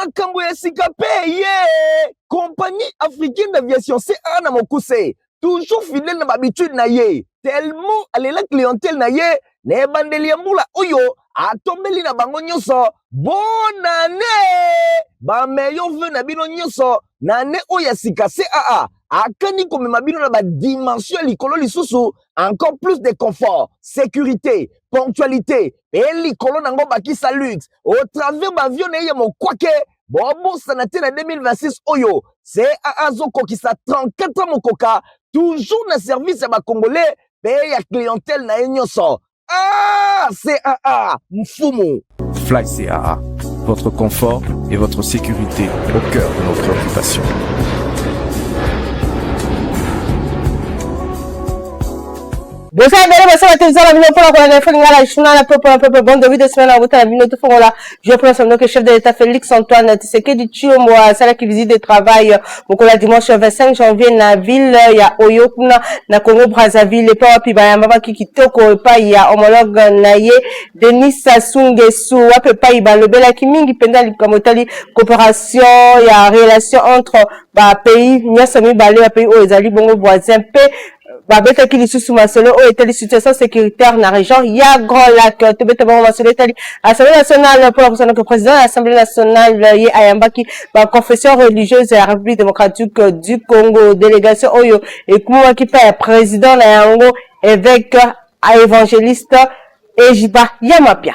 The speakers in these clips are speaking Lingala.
Makambo ya sika mpe ye Compagnie africaine d'aviation CAA na mokuse, toujours fidèle na bahabitude na ye, tellement alela clientèle na ye na ebandeli ya mbula oyo, atombeli na bango nyonso bonne année, bameilleurs vœux na bino nyonso na année oyo ya sika. CAA akani komema bino na badimension ya likolo lisusu, encore plus de confort, sécurité, ponctualité mpe likolo nango bakisa luxe au travers baavion na ye ya mokwake. Bobosana te, na 2026 oyo CAA azokokisa 34 ans mokoka, toujours na service ya bacongolais mpe ya clientèle na ye nyonso. Ah, CAA mfumu. Fly CAA, votre confort et votre sécurité au cœur de nos préoccupations. Boza ebele, bosala te, eza na bino mpona kolanda info lingala, journal ya peuple na peuple. Bon début de semaine na botala bino. Tofongola je pense que chef de l'État Félix Antoine Tshisekedi Tshilombo asalaki visite de travail mokolo ya dimanche 25 janvier na ville ya Oyo, kuna na Congo Brazzaville, epai wapi bayambamaki kitoko epai ya homologue na ye Denis Sassou Nguesso, wapi epai balobelaki mingi mpenza likambo etali coopération ya relation entre bapays nyonso mibale, bapays oyo ezali bongo voisin, mpe babetaki lisusu masolo oyo etali situation sécuritaire na région ya Grands Lacs. Tobeta bango masolo etali Assemblée nationale, mpona kosanaka président ya Assemblée nationale ye ayambaki baconfession religieuse ya République démocratique du Congo, délégation oyo ekumamaki mpe ya président na yango, évêque évangéliste Ejiba Yamapia.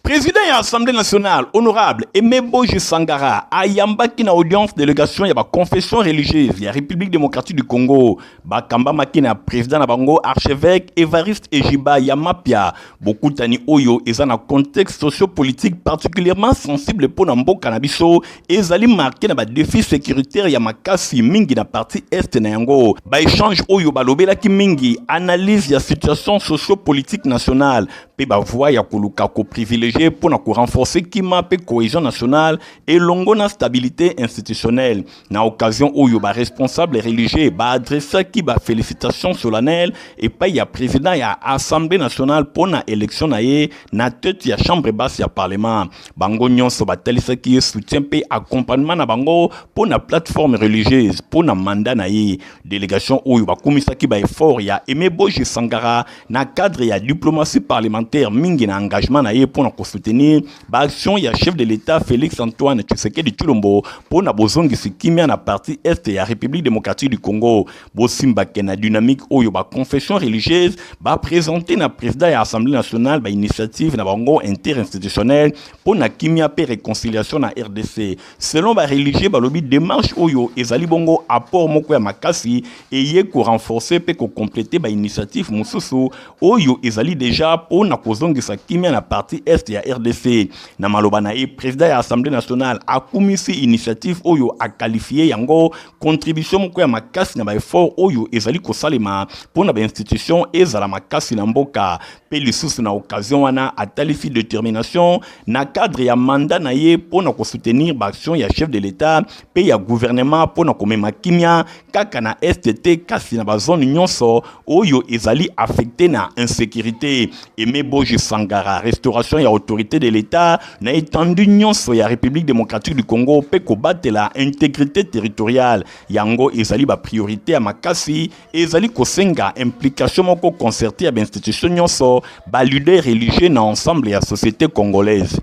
Président ya Assemblée nationale, honorable Aimé Boji Sangara, ayambaki na audience délégation ya baconfession religieuse ya République démocratique du Congo. Bakambamaki na président na bango, archevêque Évariste Ejiba Yamapia. Bokutani oyo eza na contexte sociopolitique particulièrement sensible mpo na mboka na biso ezali marqué na badéfi sécuritaire ya makasi mingi na partie est na yango. Baéchange oyo balobelaki mingi analyse ya situation sociopolitique nationale mpe bavoie ya koluka koprivilégier mpo na korenforcer kimia mpe cohésion nationale elongo na stabilité institutionnelle. Na occasion oyo, baresponsable religieux baadressaki bafélicitation solennelle epai ya président ya Assemblée nationale mpo na élection na ye na tête ya chambre basse ya parlement. Bango nyonso batalisaki ye soutien mpe accompagnement na bango mpo na plateforme religieuse mpo na mandat na ye. Délégation oyo bakumisaki baeffort ya Aimé Boji Sangara na cadre ya diplomatie parlementaire, mingi na engagement na ye mpo na kosoutenir baaction ya chef de l'État Félix Antoine Tshisekedi Tshilombo mpo na bozongisi kimia na partie est ya République démocratique du Congo. Bosimbake na dynamique oyo, baconfession religieuse baprésente na président ya Assemblée nationale bainitiative na bango interinstitutionnelle mpo na kimia mpe réconciliation na RDC. Selon bareligieux, balobi démarche oyo ezali bongo apport moko ya makasi eye korenforcer mpe kocompléter bainitiative mosusu oyo ezali déjà mpo na kozongisa kimia na partie est ya RDC. Na maloba na ye, président ya Assemblée nationale akumisi initiative oyo, aqualifier yango contribution moko ya makasi na baeffort oyo ezali kosalema mpo na bainstitution ezala makasi na mboka. Mpe lisusu na occasion wana, atalisi détermination na cadre ya mandat na ye mpo na kosoutenir baaction ya chef de l'État mpe ya gouvernement mpo na komema kimia kaka na est te, kasi na bazone nyonso oyo ezali affecté na insécurité. Aimé Boji Sangara, restauration ya autorité de l'État na étendue nyonso ya République démocratique du Congo mpe kobatela intégrité territoriale, yango ezali bapriorité ya makasi, ezali kosenga implication moko concertée ya bainstitution nyonso, baleader religieux na ensemble ya société congolaise.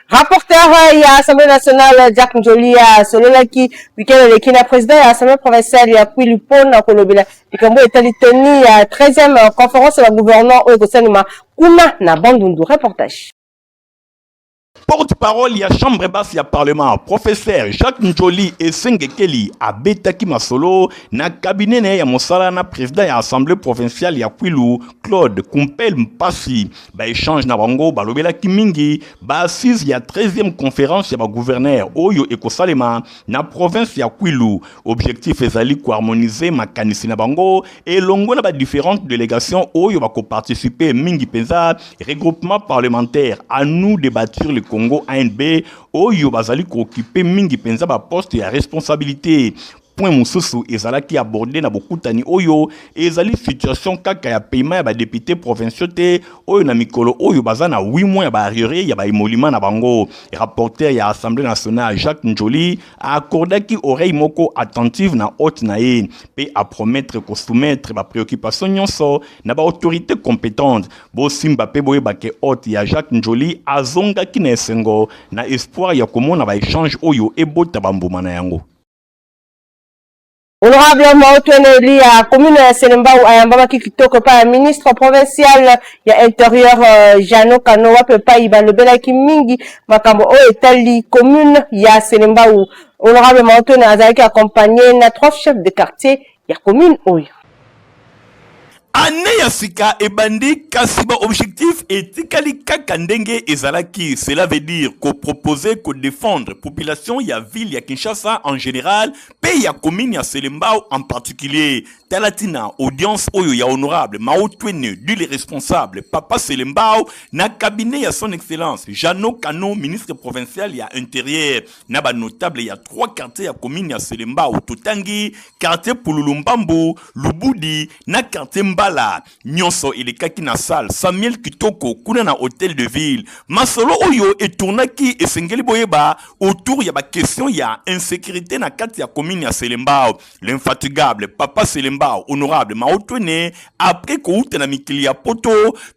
Rapporteur ya Assemblée nationale Jack Njoli asololaki weekend eleki na président ya Assemblée provinciale ya Kwilu mpona kolobela likambo etali teni ya 13e conférence ya gouvernement oyo ekosalema kuna na Bandundu. Reportage. Porte-parole ya chambre basse ya parlement, professeur Jacques Njoli Esengekeli, abetaki masolo na cabinet na ye ya mosala na président ya Assemblée provinciale ya Kwilu, Claude Kumpel Mpasi. Baéchange na bango, balobelaki mingi baassise ya 13e conférence ya bagouverneur oyo ekosalema na province ya Kwilu. Objectif ezali koharmoniser makanisi na bango elongo na badifférentes délégations oyo bakoparticiper, mingi mpenza Regroupement parlementaire À nous de bâtir le Congo, ANB, oyo bazali kooccuper mingi mpenza baposte ya responsabilité. Point mosusu ezalaki aborde na bokutani oyo ezali situation kaka ya paiement ya ba deputes provinciaux te oyo na mikolo oyo baza na 8 mois ya ba arriere ya ba emoluments na bango. Rapporteur ya Assemblee nationale Jacques Ndjoli a accordaki oreille moko attentive na hôte na ye mpe a promettre ko soumettre ba preoccupations nyonso na ba autorites competentes. Bosimba mpe boyeba ke hôte ya Jacques Ndjoli azongaki na esengo na espoir ya komona ba echanges oyo ebota ba mbuma na yango. Honorable Maotwene Elia, commune ya Selembao ayambamaki kitoko epai ya ministre provincial ya interieur euh, Jeannot Kano wapi epai balobelaki mingi makambo oyo etali commune ya Selembao. Honorable Maotwene azalaki accompagné na trois chefs de quartier ya commune oyo. Annee ya sika ebandi kasi ba objectifs etikali kaka ndenge ezalaki, cela veut dire ko proposer ko defendre population ya ville ya Kinshasa en general pe ya commune ya Selembao en particulier. Tala tina audience oyo ya honorable Mao Twene dit le responsable papa Selembao na cabinet ya son excellence Jeannot Kano ministre provincial ya interieur na ba notables ya trois quartiers ya commune ya Selembao totangi quartier Pululu Mbambu, Lubudi na quartier Mbala. Nyonso elekaki na salle Samuel Kitoko kuna na hotel de ville. Masolo oyo etournaki esengeli boyeba autour ya ba questions ya insecurite na kati ya commune ya Selembao. L'infatigable papa Selembao honorable Mao Twene après kouta na mikili ya poto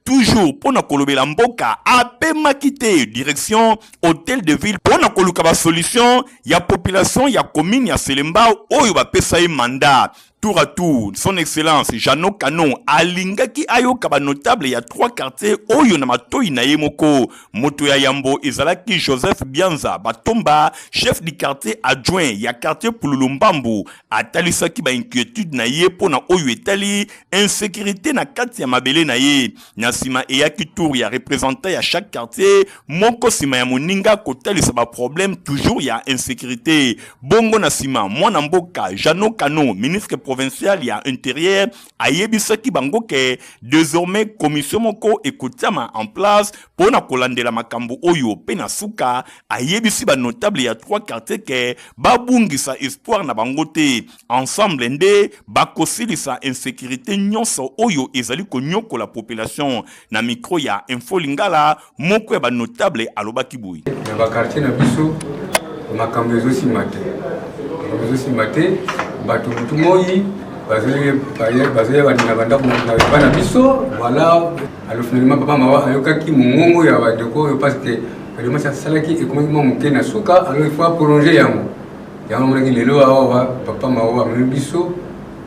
toujours mpo na kolobela mboka apemaki te direction hotel de ville mpo na koluka ba solution ya population ya commune ya Selembao oyo bapesa ye mandat. Tour à tour, son excellence Jeannot Kano alingaki ayoka ba notable ya trois quartiers oyo na matoyi na ye moko. Moto ya yambo ezalaki Joseph Bianza Batomba, chef du quartier adjoint ya quartier Pululu Mbambu, atalisaki ba inquiétude na ye mpo na oyo etali insécurité na kati ya mabele na ye. Na sima eyaki tour ya representant ya chaque quartier moko sima ya moninga kotalisa ba problème toujours ya insecurite. Bongo na sima mwana mboka Jeannot Kano, ministre provincial ya interieur ayebisaki bango ke desormais commission moko ekotiama en place mpo na kolandela makambo oyo mpe na suka ayebisi ba notable ya trois quartiers ke babungisa espoir na bango te. Ensemble nde bakosilisa insecurite nyonso oyo ezali konyokola population. Na micro ya Info Lingala, moko ya ba notables alobaki boye. Na ba quartier na biso makambo ezosimba te, makambo ezosimba te, bato butu moi bazoya balinga bandako na bana biso. Voilà, alors finalement papa mawa ayokaki mongongo ya bandeko oyo parce que alimasi asalaki ekomaki mwa moke na suka, alors il faut prolonger yango. Yango namonaki lelo awa papa Mao amemi biso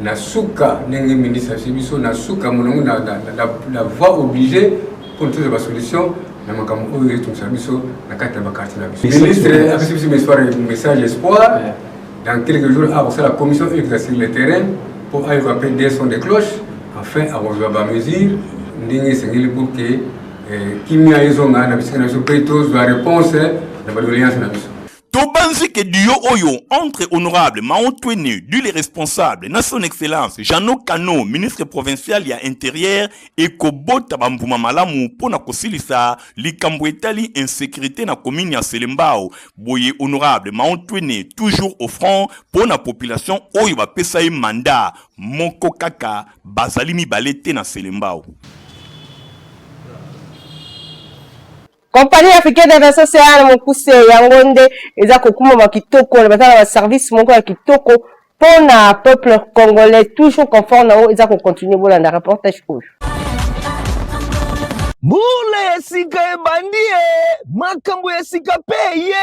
na suka ndenge ministre ayebisi biso na suka molongo na, na, na, na voie obligée mpo na tozwa basolution na makambo oyo etungisa biso na kati ya bakartier na biso. Ministre apesi biso message espoir dans quelques jours akosala commission oyo ekita sur le terrain mpo ayoka mpe des sons de cloche enfin akozwa bamesure ndenge esengeli pour que eh, kimia ezonga na bisika na biso mpe tozwa réponse na badoléance na biso. Tobanzi ke duo oyo entre honorable Mao Twene, du le responsable na son excellence Jeannot Kano, ministre provincial ya interieur ekobota ba mbuma malamu mpo na kosilisa likambo etali insecurite na commune ya Selembao. Boye honorable Mao Twene toujours au front mpo na population oyo bapesa ye mandat moko kaka bazali mibale te na Selembao. Compagnie africaine d'aviation CAA na mokuse yango nde eza kokumama kitoko na baza na ba service moko ya kitoko mpo na peuple congolais toujours confort na yango eza kocontinue. Bolanda reportage oyo. Mbula ya sika ebandi e, makambo ya sika pe eye.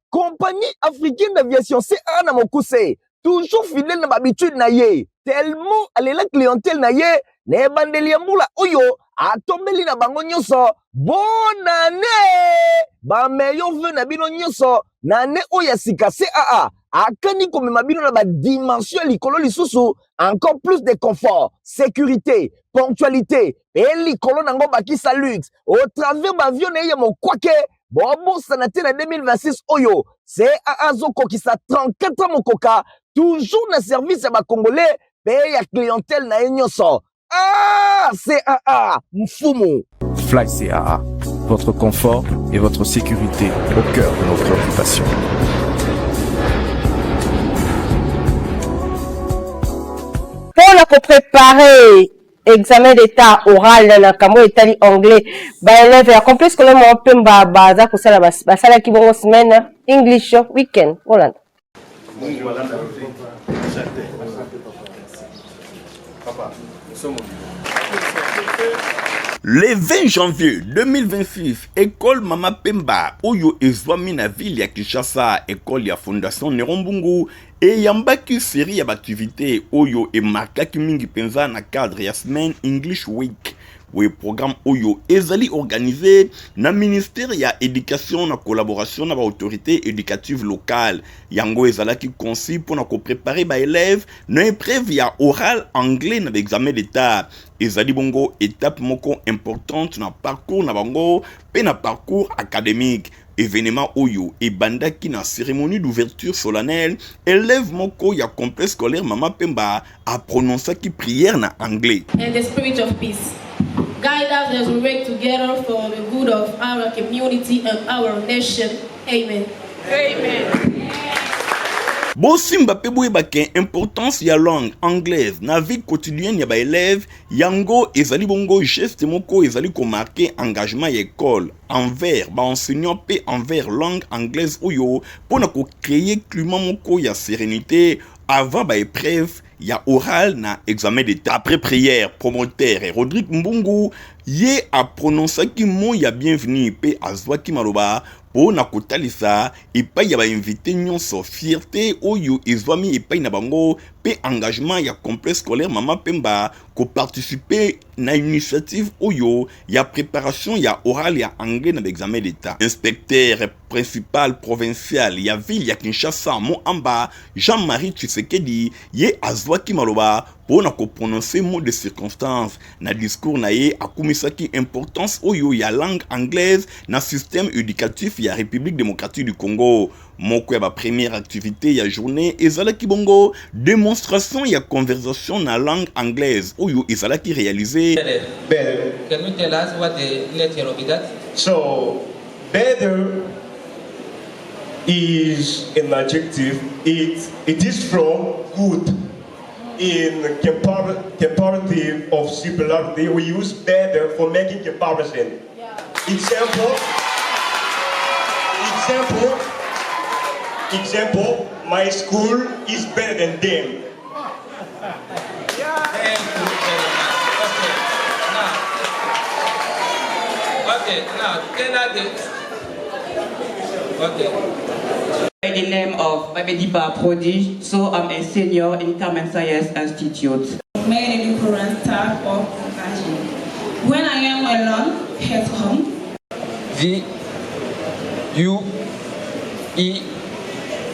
Compagnie africaine d'aviation CAA na mokuse toujours fidèle na bahabitude na ye tellement alela clientèle na ye na ebandeli ya mbula oyo atombeli na bango nyonso bonne année ba meilleurs vœux na bino nyonso na année oyo ya sika CAA akani komema bino na ba dimension ya likolo lisusu encore plus de confort sécurité ponctualité pe likolo nango bakisa luxe au travers ba avion na ye ya mokwake Bobosana te na 2026 oyo CAA azokokisa 34 ans mokoka toujours na service ya ba congolais pe ya clientèle na ye nyonso. Ah CAA mfumu. Fly CAA, votre confort et votre sécurité au cœur de nos préoccupations. Koprépare examen d'état oral na kambo etali anglais, baélève ya complexe scolaire Mama Pemba baza kosala, basalaki bongo semaine English weekend. Olanda. Le 20 janvier 2026, école Mama Pemba oyo ezwami na ville ya Kinshasa, école ya Fondation Néron Mbungu, eyambaki série ya baactivité oyo emarkaki mingi mpenza na cadre ya semaine English Week. Boye programme oyo ezali organisé na ministère ya éducation na collaboration na baautorité éducative locale. Yango ezalaki conçu mpona kopréparer baélève na épreuve ya oral anglais na baexamen d'état. Ezali bongo étape moko importante na parcours na bango mpe na parcours académique. Événement oyo ebandaki na cérémonie d'ouverture solennelle. Élève moko ya complexe scolaire Mama Pemba aprononçaki prière na anglais. And the spirit of peace. Guide us as we work together for the good of our community and our nation. Amen. Amen. Bosimba mpe boyebaka importance ya langue anglaise na vie quotidienne ya baélève. Yango ezali bongo geste moko ezali komarquer engagement ya école envers baenseignant mpe envers langue anglaise oyo mpona kocréer climat moko ya sérénité avant baépreuve ya oral na examen d'état. Après prière, promoteur Rodrigue Mbungu ye aprononçaki mot ya bienvenue mpe azwaki maloba mpo na kotalisa epai ya bainvité nyonso fierté oyo ezwami epai na bango mpe engagement ya complexe scolaire Mama Pemba koparticiper na initiative oyo ya préparation ya oral ya anglais na baexamen d'état. Inspecteur principal provincial ya ville ya Kinshasa Moamba, Jean-Marie Tshisekedi, ye azwaki maloba mpo na koprononcer mot de circonstance. Na discours na ye, akumisaki importance oyo ya langue anglaise na système éducatif ya République démocratique du Congo. Moko ya bapremière activité ya journée ezalaki bongo démonstration ya conversation na langue anglaise oyo ezalaki réalisé. Better. Can you tell us what the nature of that? So, better is an adjective. It is from good. In comparative of similarity, we use better for making comparison. Example, example, example, my school is better than them. Thank you very much. Okay. Now, okay, now tell us the. Okay. By the name of Babedipa Prodigy, so I'm a senior in Carmen Science Institute. Made a different type of compassion. When I am alone at home, V U E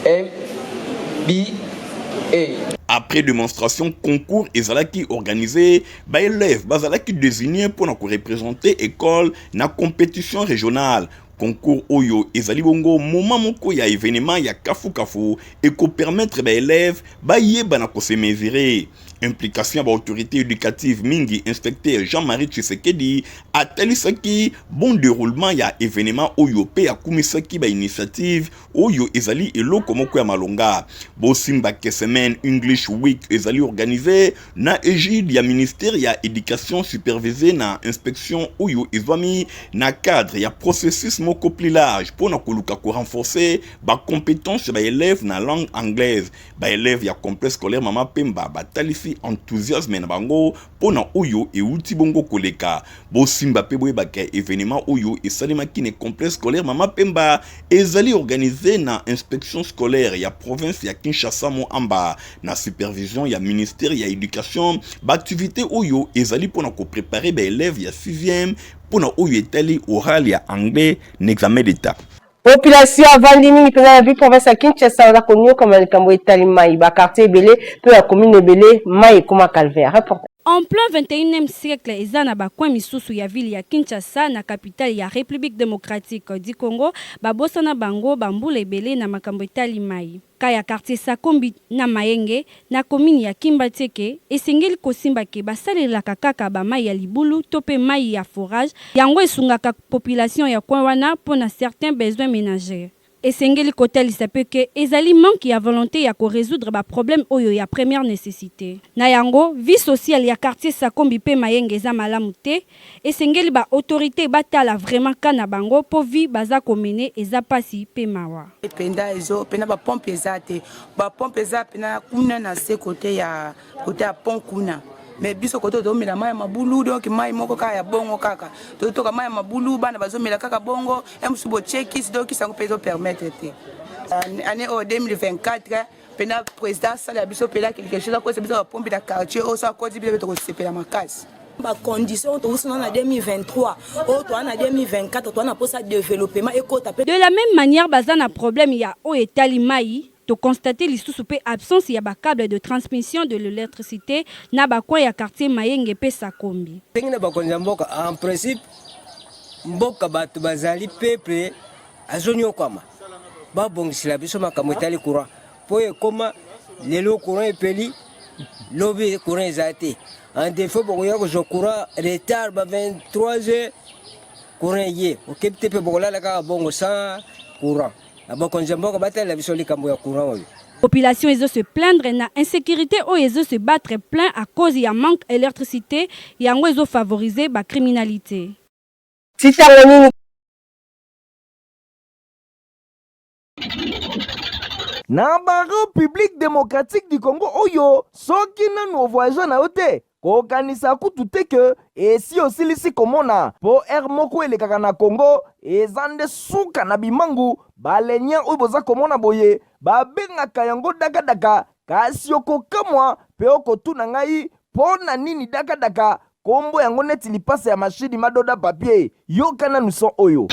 M B A. Après démonstration, concours ezalaki organisé. Baélève bazalaki désigné mpona koreprésenter école na compétition régionale. Concours oyo ezali bongo moment moko ya événement ya kafukafu ekopermettre baélève bayeba na kose mesurer. Implication ya baautorité éducative mingi, inspecteur Jean-Marie Tshisekedi atalisaki bon déroulement ya événement oyo mpe akumisaki bainitiative oyo ezali eloko moko ya malonga. Bosimbake semaine English Week ezali organisé na égide ya ministère ya éducation, supervisé na inspection oyo ezwami na cadre ya processus moko plus large mpona koluka korenforcer bacompétence ya baélève na langue anglaise. Baélève ya complexe scolaire Mama Pemba batalisi enthousiasme na bango mpona oyo euti bongo koleka. Bosimba mpe boyebaka événement oyo esalemaki na complexe scolaire Mama Pemba ezali organisé na inspection scolaire ya province ya Kinshasa Moamba na supervision ya ministère ya éducation. Baactivité oyo ezali mpona kopréparer baélève ya 6e mpona oyo etali oral ya anglais na examen d'état. Population avandi mingi mpenza na ville province ya Kinshasa baza koniokama likambo etali mai. Baquartier ebele mpe bacommune ebele, mai ekoma calvaire. Reporter. En plein 21e siècle, eza na bacoin misusu ya ville ya Kinshasa, na capitale ya République démocratique du Congo, babosana bango bambula ebele na makambo etali mai. Ka ya quartier Sakombi na Mayenge na commune ya Kimbanseke, esengeli kosimba ke basalelaka kaka bamai ya libulu to mpe mai ya forage. Yango esungaka population ya coin wana mpo na certains besoins ménagers. Esengeli kotalisa pe que ezali manque ya volonte ya ko resoudre ba problèmes oyo ya première necessite. Na yango, vie sociale ya quartier Sakombi pe Mayenge eza malamu te, esengeli ba autorites batala vraiment cas na bango po vie baza ko mener eza pasi pe mawa. Penda ezo pena ba pompe eza te ba pompe eza pena kuna na se kote ya kote ya pont kuna mais biso kote tozomela mai ya mabulu donc mai moko kaka ya bongo kaka tozotoka mai ya mabulu bana bazomela kaka bongo ya mosusu botie kisi donc kisi yango mpe ezopermettre te année oyo 2024 mpena président asala ya biso mpena quelque chose akosa biso bapompe na quartier oyo so akoti biso mpe tokosepela makasi bacondition oyo towusi na 2023 oyo toa na 2024 toa na mposa développement ekota mpe de la même manière baza na problème ya oyo etali mai. To constater lisusu pe absence ya ba cables de transmission de l'electricite na ba coins ya quartier Mayenge pe Sakombi. Ndenge na bakonzi ya mboka en principe mboka bato bazali peuple azonyokwama babongisela biso makambo etali courant mpo ekoma lelo courant epeli lobi courant eza te en défaut bokoya kozwa courant retard ba 23 heures courant eye okebi te mpe bokolala kaka bongo sans courant Bakonzi ya mboka batalela biso likambo ya courant oyo. Population ezo se plaindre na insecurite oyo ezo se battre plein à cause ya manque electricite yango ezo favoriser ba criminalite. Ti tango nini? Na ba Republique democratique du Congo oyo soki nanu o voyagea na yo te Kokanisa kutu te que esi osilisi komona po heure moko elekaka na Congo eza nde suka na bimangu, ba leniens oyo boza komona boye babengaka yango daka daka kasi okokamwa pe okotuna ngai po na nini daka daka kombo yango neti lipasa ya machine madoda papier yoka nanu son oyo.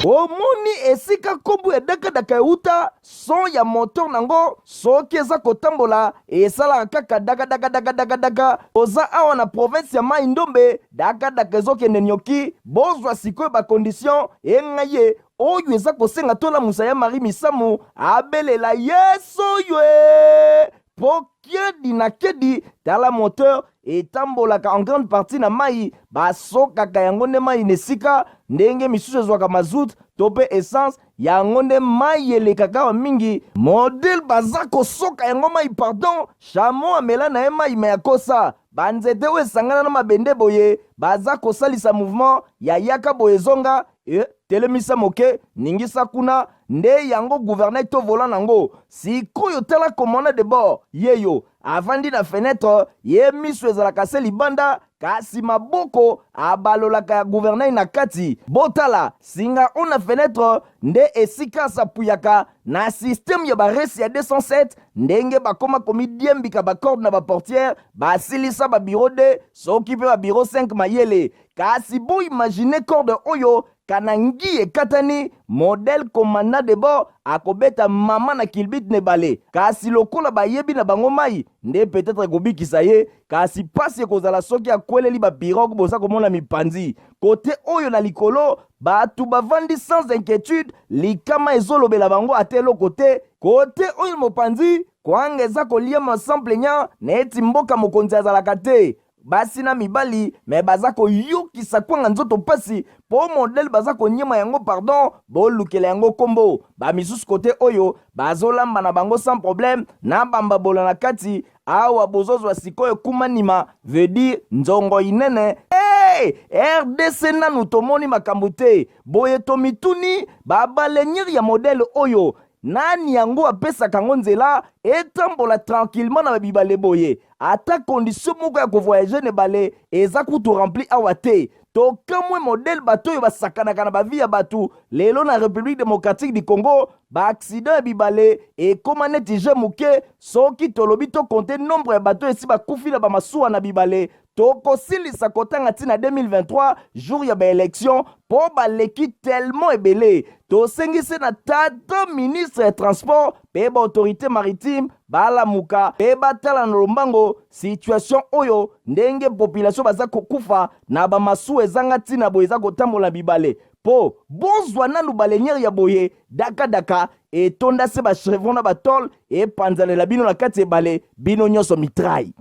Omoni esika kombo ya daka daka ewuta? Son ya moteur nango soki eza kotambola esalaka kaka daka daka daka daka daka. Toza awa na province ya Mayi Ndombe, daka daka ezokende nioki. Bozwa sikoyo ba conditions enga ye oyo eza kosenga tolamusa ya Marie Misamu abelela yesu oyo ee po kiedi na kiedi tala moteur etambolaka en grande partie na mayi basokaka yango nde mayi na esika ndenge misusu ezwaka mazout to pe essence Yango nde mayi elekaka awa mingi. Modèle baza kosoka yango mayi pardon, chameau amela naye mayi mais akosa. Ba nzete oyo esangana na mabende boye baza kosalisa mouvement ya yaka boye zonga eh telemisa moke ningisa kuna nde yango gouvernail to volant nango. Sikoyo tala commandant de bord yeyo avandi na fenetre ye misu ezalaka se libanda Kasi maboko abalolaka ya gouvernail na kati. Botala, singa oyo na fenetre nde esika asapuyaka na système ya ba resi ya 207 ndenge bakoma komidiembika ba corde na ba portière, basilisa ba bureau 2 soki pe ba bureau 5 mayele. Kasi bo imaginer corde oyo Kana ngi ekatani, modèle commandant de bord akobeta mama na kilbit na ebale. Kasi lokola bayebi na bango mayi nde peut-etre ekobikisa ye, kasi pasi ekozala soki akweleli ba pirogues boza komona mipanzi. Cote oyo na likolo, batu bavandi sans inquietude, likama ezolobela bango ata eloko te. Cote oyo na mopanzi, kwanga eza koliama sans plaignant neti mboka mokonzi azalaka te. Basi na mibali mais baza koyokisa kwanga nzoto pasi po modèle baza koniema yango pardon bolukela yango kombo ba misusu kote oyo bazolamba na bango sans problème na bambabola na kati awa bozozwa sikoyo kumanima veut dire nzongo inene hey! RDC nanu tomoni makambo te boye tomituni ba baleinière ya modèle oyo Nani yango apesaka yango nzela etambola tranquillement na ba bibale boye? Ata condition moko ya ko voyager na ebale eza kutu rempli awa te. Tokamwe modèle bato oyo basakanaka na ba vie ya batu lelo na Republique democratique du Congo, ba accidents ya bibale ekoma neti jeu muke, soki tolobi to compter nombre ya bato oyo esi bakufi na ba masuwa na bibale, Tokosilisa kotanga ti na 2023 jour ya ba election po baleki tellement ebele. Tosengi se na tata ministre ya transport pe ba autorite maritime balamuka pe batala na lombango situation oyo ndenge population baza kokufa na ba masuwa ezanga tina boye eza kotambola na bibale po bozwa nanu baleinière ya boye daka daka etonda se ba chevron na ba tole epanzanela bino na kati ebale bino nyonso mitraille.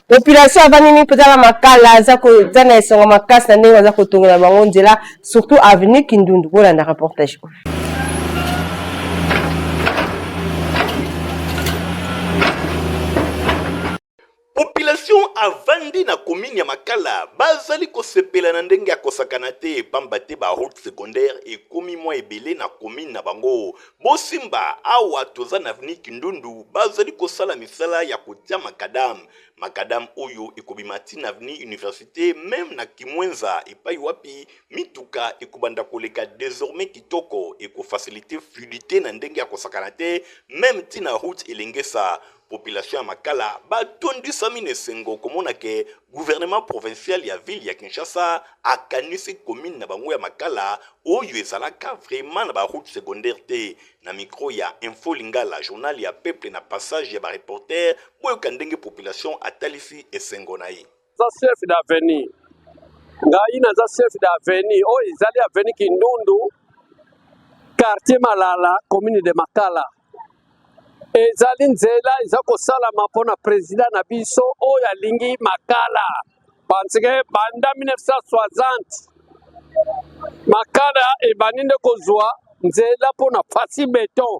Population avandi mingi mpenza na Makala aza koza na esengo makasi na ndenge baza kotongela bango nzela surtout avenue Kindundu. Bolanda reportage oyo. Population avandi na commune ya Makala bazali kosepela na ndenge ya kosakana te pamba te ba route secondaire ekomi mwa ebele na commune na bango. Bosimba awa toza na avenue Kindundu bazali kosala misala ya kotia macadam. Macadam oyo ekobima ti na avenue Universite meme na Kimwenza epai wapi mituka ekobanda koleka desormais kitoko eko faciliter fluidite na ndenge ya kosakana te meme ti na route Elengesa. Population ya Makala batondisami na esengo komona ke gouvernement provincial ya ville ya Kinshasa akanisi commune na bango ya Makala oyo ezalaka vraiment na ba route secondaire te. Na micro ya Info Lingala, journal ya peuple na passage ya ba reporters, boyoka ndenge population atalisi esengo na ye. Naza chef d'avenue, ngai naza chef d'avenue oyo ezali avenue Kindundu, quartier Malala, commune de Makala. Ezali nzela eza kosalama mpo na president na biso oyo alingi Makala parce que banda 1960 Makala ebandi nde kozwa nzela mpo na fasi beton.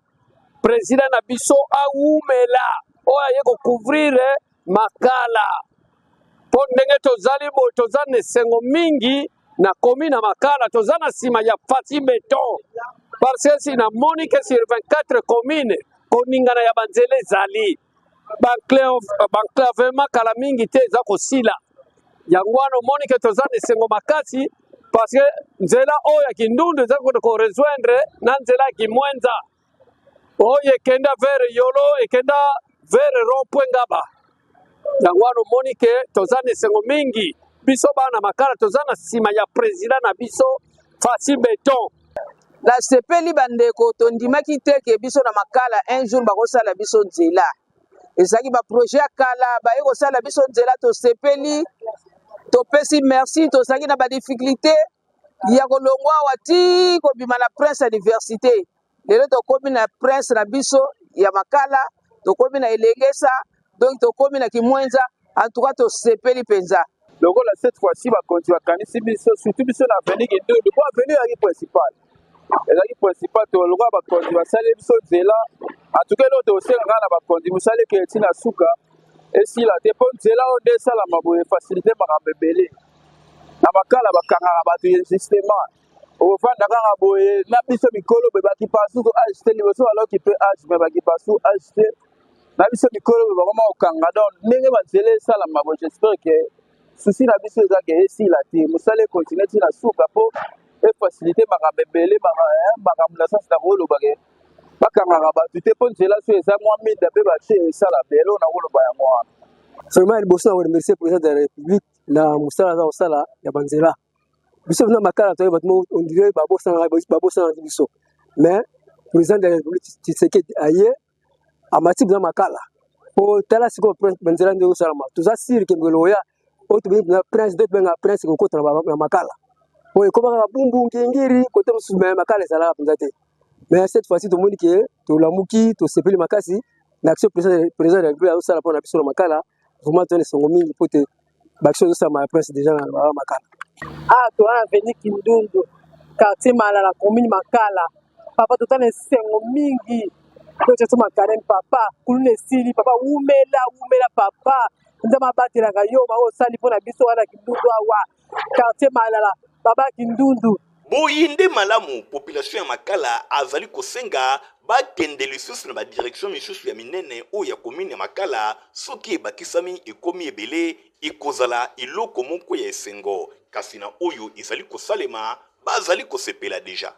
President na biso awumela oyo aye kocouvrir Makala mpo ndenge tozali boye toza na esengo mingi na komi na Makala toza na nsima ya Fatshi Beton parce que si namoni ke sur 24 commune koningana ya banzela ezali baenclavement kala mingi te eza kosila yango wana omoni ke toza na esengo makasi parce que nzela oyo ya Kindundu eza korejoindre na nzela ya Kimwenza oyo ekenda vers Yolo ekenda vers rond point Ngaba. Yango wana omoni ke toza na esengo mingi biso bana Makala toza na nsima ya president na biso Fatshi Beton. Nasepeli bandeko, tondimaki te ke biso na Makala un jour bakosala biso nzela. Ezalaki ba projet ya kala, baye kosala biso nzela, tosepeli, topesi merci. Tozalaki na ba difficulté ya kolongwa awa ti kobima na Prince Université. Lelo tokomi na Prince na biso ya Makala, tokomi na Elengesa, donc tokomi na Kimwenza. En tout cas tosepeli mpenza. Lokola cette fois-ci bakonzi bakanisi biso, surtout biso na avenue Kindundu, po avenue ezalaki principal, ezalaki principal to lokola bakonzi basali biso nzela. En tout cas eloko tokosenga kaka na bakonzi, mosala ekende ti na suka, esila te, po nzela oyo nde esalama boye facilite makambo ebele. Na Makala bakangaka bato injustement, okofanda kaka boye na biso mikolo boye bakipasu ko age te, liboso baloki mpe age me bakipasu age te, na biso mikolo boye bakoma kokanga. Donc ndenge banzela esalama boye, j'espère que souci na biso eza ke esila te, mosala ekontinue ti na suka mpo efacilite makambo ebele, makambo na sens na koloba ke bakangaka bato te mpo nzela so eza mwa minda mpe batie esala belo na koloba yango wana. Vraiment ya liboso na koremercier président de la république na mosala aza kosala ya banzela. Biso na Makala toyebi bato moko on dirait babosanaka babosanaka biso, mais président de la république Tshisekedi aye amati mpenza Makala po tala sikoyo banzela nde ezosalama. Toza sire ke mokolo oya oyo tobengi mpenza prince nde tobenga prince ekokota na Makala po ekoma kaka bumbu ngingiri kote mosusu, mais Makala ezalaka mpenza te. Mais cette fois-ci tomoni ke tolamuki, tosepeli makasi na action président de la république azosala mpo na biso na Makala. Vraiment toza na esengo mingi mpo te baaction ezosalama ya prince deja na Makala. Awa toza na avenue Kindundu, quartier Malala, commune Makala. Papa toza na esengo mingi totia so makalene papa kuluna esili papa wumela wumela papa nzambe abatelaka yo maoyo osali mpo na biso wana Kindundu awa quartier Malala baba Kindundu. Boye nde malamu population ya Makala azali kosenga bakende lisusu na ba direction misusu ya minene oyo ya commune ya Makala, soki ebakisami ekomi ebele ekozala eloko moko ya esengo, kasi na oyo ezali kosalema bazali kosepela dejà.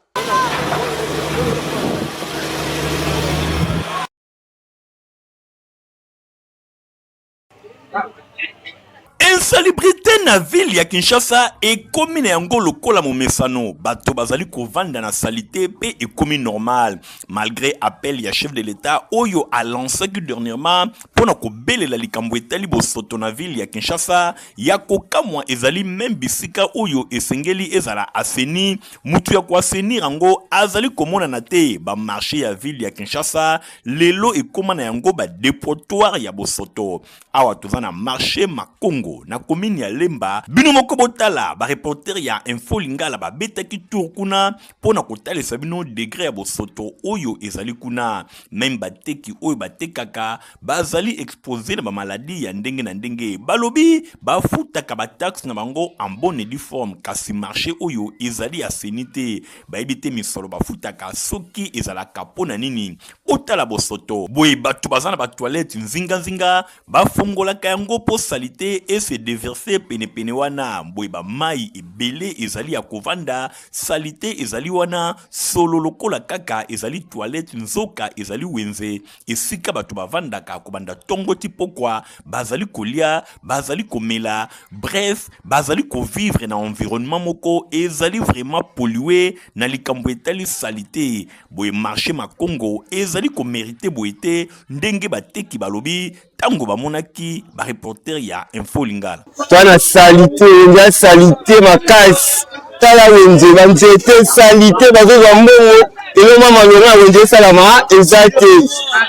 Insalubrité na ville ya Kinshasa ekomi na yango lokola momesano. Bato bazali kovanda na salite pe ekomi normal malgré appel ya chef de l'État oyo alansaki dernièrement mpo na kobelela likambo etali bosoto na ville ya Kinshasa. Ya kokamwa ezali meme bisika oyo esengeli ezala assaini, mutu ya koassainir yango azali komonana te. Ba marché ya ville ya Kinshasa lelo ekoma na yango ba depotoir ya bosoto. Awa toza na marché Makongo na commune ya Lemba. Bino moko botala ba reporter ya Info Lingala babetaki tour kuna mpo na kotalisa bino degre ya bosoto oyo ezali kuna. Meme bateki oyo batekaka bazali expose na ba maladie ya ndenge na ndenge. Balobi bafutaka ba taxe na bango en bonne et due forme, kasi marché oyo ezali assaini te. Bayebi te misolo bafutaka soki ezalaka mpo na nini. Botala bosoto boye, bato baza na ba toilette nzinganzinga, bafongolaka yango mpo salite e se deverser penepene wana. Boye ba mayi ebele ezali ya kovanda, salite ezali wana, solo lokola kaka ezali toilette, nzoka ezali wenze esika bato bavandaka kobanda tongo ti pokwa, bazali kolia, bazali komela, bref bazali kovivre na environnement moko ezali vraiment pollue na likambo etali salite. Boye marché Makongo ezali ko merite boye te ndenge bateki balobi tango bamonaki ba reporter ya Info Lingala. Toza na salite, wenze ya salite makasi. Tala wenze, ba nzete salite, bazozwa mbongo eloko malonga ya wenze esalama eza te.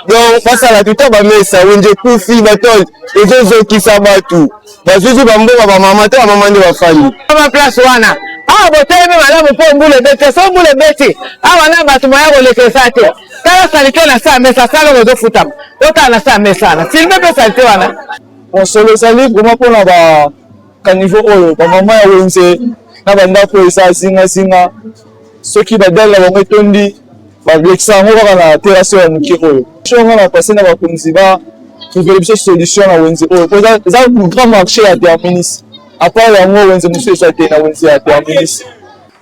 Donc basala tuta bamesa, wenze ekufi, batole ezozokisa bato. Bazuzi ba mbongo ba mama te, ba mama nde bafandi. Ba place wana awa botelemi malamu mpo mbula ebeti. So mbula ebeti awa na bato moya koleka eza te. Tala salite na sa mesa, sala oyo ozofutama, otala na sa mesa wana filme mpe salite wana. Mosolo ezali vraiment mpona ba caniveau oyo ba mama ya wenze na ba ndako eza zinga zinga, soki ba dalle na bango etondi balekisa yango kaka na terrasse ya moke oyo. So nga na passe na bakonzi ba trouver biso solution na wenze oyo po eza grand marché ya terminus, à part yango wenze mosusu eza te na wenze ya terminus.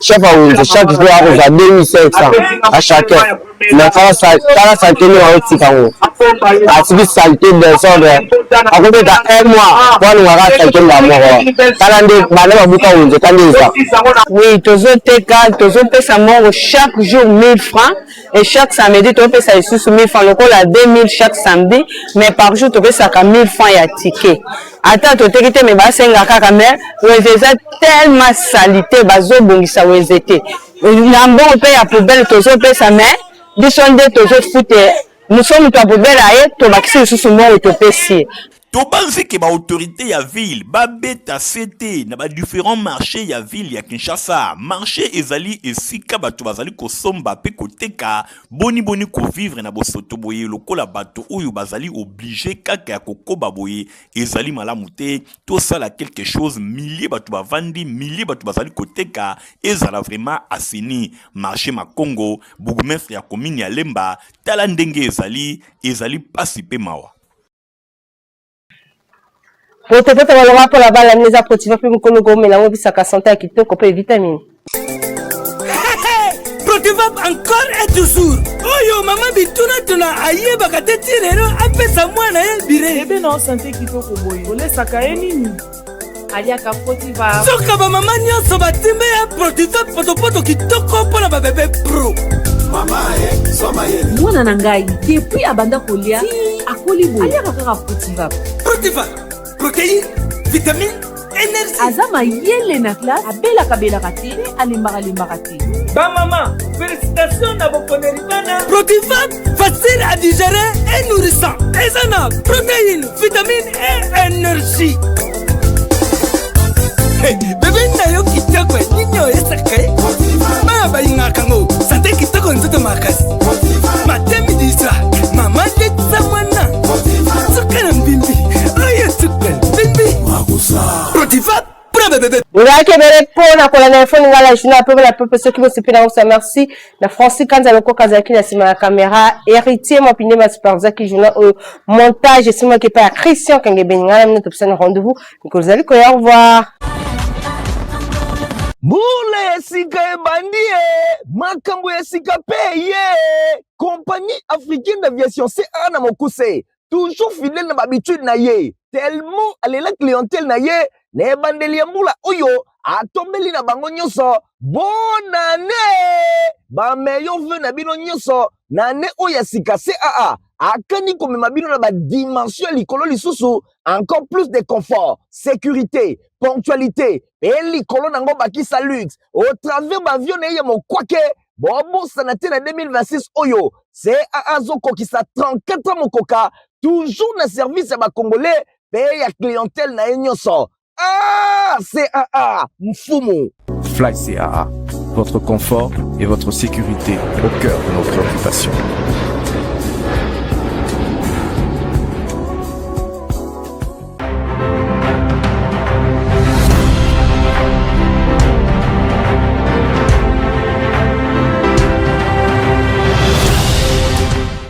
Chef ya wenze chaque jour akozwa 2500 à chacun, mais tala salite ndenge azotika yango, atiki salite desordre, akobeta un mois po alongaka salite mbala moko. Tala nde banda babuka wenze, tala nde eza. Oui, tozoteka, tozopesa mbongo chaque jour 1000 francs et chaque samedi topesa lisusu 1000 francs, lokola 2000 chaque samedi, mais par jour topesaka 1000 francs ya ticket. Ata toteki te, mais basenga kaka. Mais wenze eza tellement salite, bazobongisa wenze te. Na mbongo mpe ya poubelle tozopesa, mais biso nde tozofute moso moto ya poubelle aye, tobakisi lisusu mbongo topesi ye. Tobanzi ke ba autorites ya ville babeta sete na ba differents marches ya ville ya Kinshasa. Marche ezali esika bato bazali kosomba pe koteka. Boni boni kovivre na bosoto boye lokola bato oyo bazali oblige kaka ya kokoba boye ezali malamu te. Tosala quelque chose, milliers bato bavandi, milliers bato bazali koteka, ezala vraiment assaini. Marche Makongo, bourgmestre ya commune ya Lemba, tala ndenge ezali, ezali pasi pe mawa. Potopoto balonga mpo na bana eza protiva mpe mokolo komela yango ebisaka sante ya kitoko mpe vitamine. Protivap encore et toujours. Oyo mama bitunatuna ayebaka te ti lelo apesa mwana ye bire. Bebe na sante kitoko boye, olesaka ye nini? Aliaka Protivap. Soka bamama nyonso batimbe ya Protivap potopoto kitoko mpo na babebe pro. Mwana na ngai depuis abanda kolia akoli boye, aliaka kaka Protivap. Protivap, protéine, vitamine, énergie. Aza mayele na classe, abelaka belaka te mpe alembaka lembaka te. Bamama, félicitation na boponeli bana. Protivap, facile à digérer et nourrissant. Eza na protéine, vitamine et énergie. Hey, bebe na yo kitoko nini oyesaka ye bana balingaka yango sante kitoko nzoto makasi matemi diswa mama ndetisa mwana suka na mbimbi oyo suka mbimbi protiva mpona bebebe. Ngaki ebele mpo na kolanda info lingala journal pepe na pepe. Soki bosepeli yango sa merci na Francis Kanza Lokoka azalaki na nsima ya kamera, Héritier Mapinde masupervisaki journal oyo, montage esimaki epai ya Christian Kengebeni. Ngai na bino topesani rendez-vous mikolo ezali koya. Au revoir. Mbula ya sika ebandi e, makambo ya sika mpe ye. Compagnie africaine d'aviation CA na mokuse, toujours fidèle na bahabitude na ye. Tellement alela clientèle na ye na ebandeli ya mbula oyo, atombeli na bango nyonso bonne année, ba meilleurs vœux na bino nyonso na année oyo ya sika. CAA akani komema bino na badimension ya likolo lisusu, encore plus de confort, sécurité, ponctualité mpe likolo nango bakisa luxe au travers baavion na ye ya mokwake. Bobosana te, na 2026 oyo CAA azokokisa 34 ans mokoka, toujours na service ya bacongolais mpe ya clientèle na ye nyonso. Ah, CAA mfumu. Fly CAA, votre confort et votre sécurité au cœur de nos préoccupations.